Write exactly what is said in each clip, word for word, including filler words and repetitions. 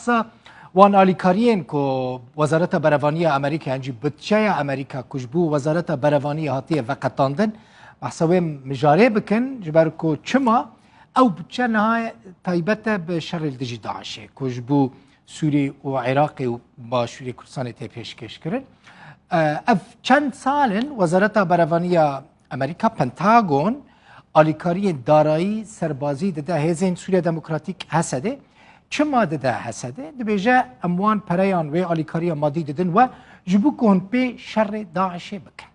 Sa wan alîkariyên ku Wezareta Berevanî ya Amerîka, yan jî budçeya Amerîka ku ji bo Wezareta Berevanî hatiye veqetandin, behsa wê mijarê bikin, ji ber ku çima ew budçe niha taybet e bi şerê li dijî DAIŞê, ku ji bo Sûrî û Iraqê û Başûrê Kurdistanê tê pêşkêşkirin. E, ev çend sal in Wezareta Berevanî ya Amerîka, Pentagon, alîkariyên darayî, serbazî dide hêzên Sûriya Demokratîk, H S D'ê. Çima dide H S D'ê? Dibêje, em wan pereyan wê alîkariya madî didin we ji bo ku hûn pê şerê DAIŞê bikin.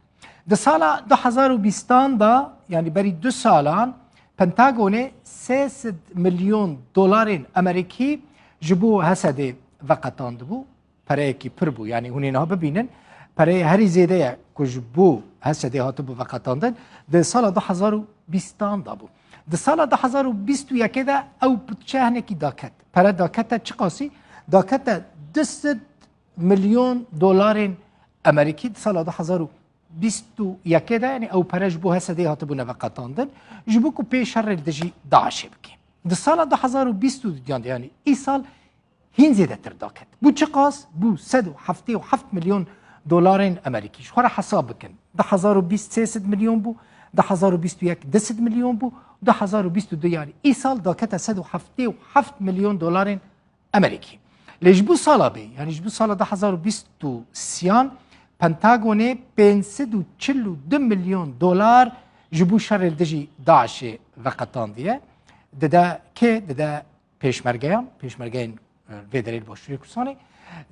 Di sala du hezar û bîstan de, yanî berî du salan, Pentagonê sê sed milyon dolarên Amerîkî ji bo H S D'ê veqetandibû. Pereyekî pir bû. Yanî hûn ê niha bibînin, pereyê herî zêde ye ku ji bo H S D'ê hatibû veqetandin, di sala du hezar û bîstan de bû. Di sala du hezar û bîst û yekê de ew budçe hinekî daket. Pere dakete çiqasî? Dakete du sed milyon dolarên Amerîkî di sala du hezar û bîst û yekê de, yanî ew pere ji bo H S D'ê hatibûne veqetandin, ji bo ku pê şerê li dijî DAIŞê bike. Di sala du hezar û bîst û duyan de, yanî îsal hîn zêdetir daket. Bû çiqas? Bû sed û heftê û heft milyon dolarên Amerîkî. Ji xwe re hesab bikin. Du hezar û bîst sê sed milyon bû, du hezar û bîst û yek du sed milyon bû, du hezar û bîst û du, yanî îsal dakete sed û heftê û heft milyon dolarên Amerîkî. Lê ji bo sala bê, yanî ji bo sala du hezar û bîst û sêyan, Pentagonê pênc sed û çil û du milyon dolar ji bo şerê li dijî DAIŞê veqetandiye. Dide kê? Dide pêşmergeyan, pêşmergeyên, e, vê derê li Başûrê Kurdistanê,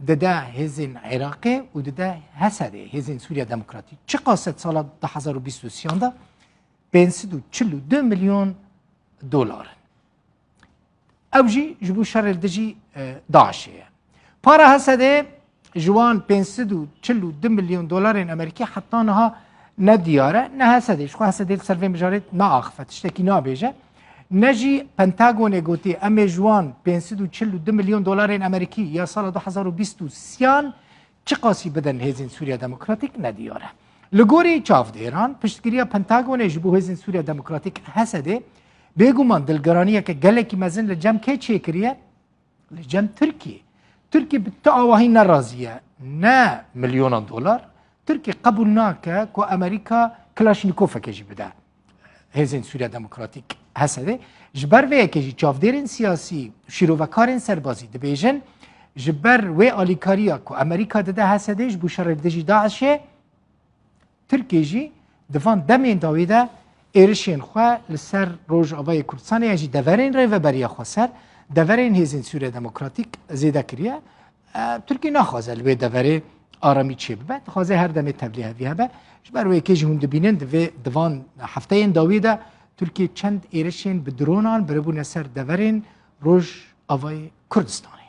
dide hêzên Iraqê û dide H S D'ê, Hêzên Sûriya Demokratîk. Çiqas e di sala du hezar û bîst û sêyan de? Pênc sed û çil û du milyon dolar in. Ew jî ji bo şerê li dijî, e, DAIŞê ye. Para H S D'ê ji wan pênc sed û çil û du milyon dolarên Amerîkî heta niha ne diyar e, ne H S D'ê. Ji xwe H S D'ê li ser vê mijarê naaxife, tiştekî nabêje. Ne jî Pentagonê gotiye, em ê ji wan pênc sed û çil û du milyon dolarên Amerîkî ya sala du hezar û bîst û sêyan çiqasî bidin Hêzên Sûriya Demokratîk, nediyar e. Li gorî çavdêran, piştgiriya Pentagonê ji bo Hêzên Sûriya Demokratîk, H S D'ê, bêguman dilgiraniyeke gelekî mezin li cem kê çêkiriye? Li cem Tirkiyê. Tirkiye bi tu awahî nerazî ye, ne milyonan dolar. Tirkiye qebûl nake ku Amerîka Kilaşnîkoveke jî bide Hêzên Sûriya Demokratîk, H S D'ê. Ji ber vê yekê jî çavdêrên siyasî, şîrovekarên serbazî dibêjin, ji ber wê alîkariya ku Amerîka dide H S D'ê ji bo şerê li dijî DAIŞê, Tirkiye jî di van demên dawî de êrişên xwe li ser Rojavayê Kurdistanê yan jî deverên Rêveberiya Xweser, deverên Hêzên Sûriya Demokratîk zêde kiriye. E, Tirkiye naxwaze li wê deverê aramî çêbibe. Dixwaze her demê tevlîhevî hebe. Ji ber wê yekê jî hûn dibînin, di vê, di van hefteyên dawî de Tirkiye çend êrişên bi dronan biribûne ser deverên Rojavayê Kurdistanê.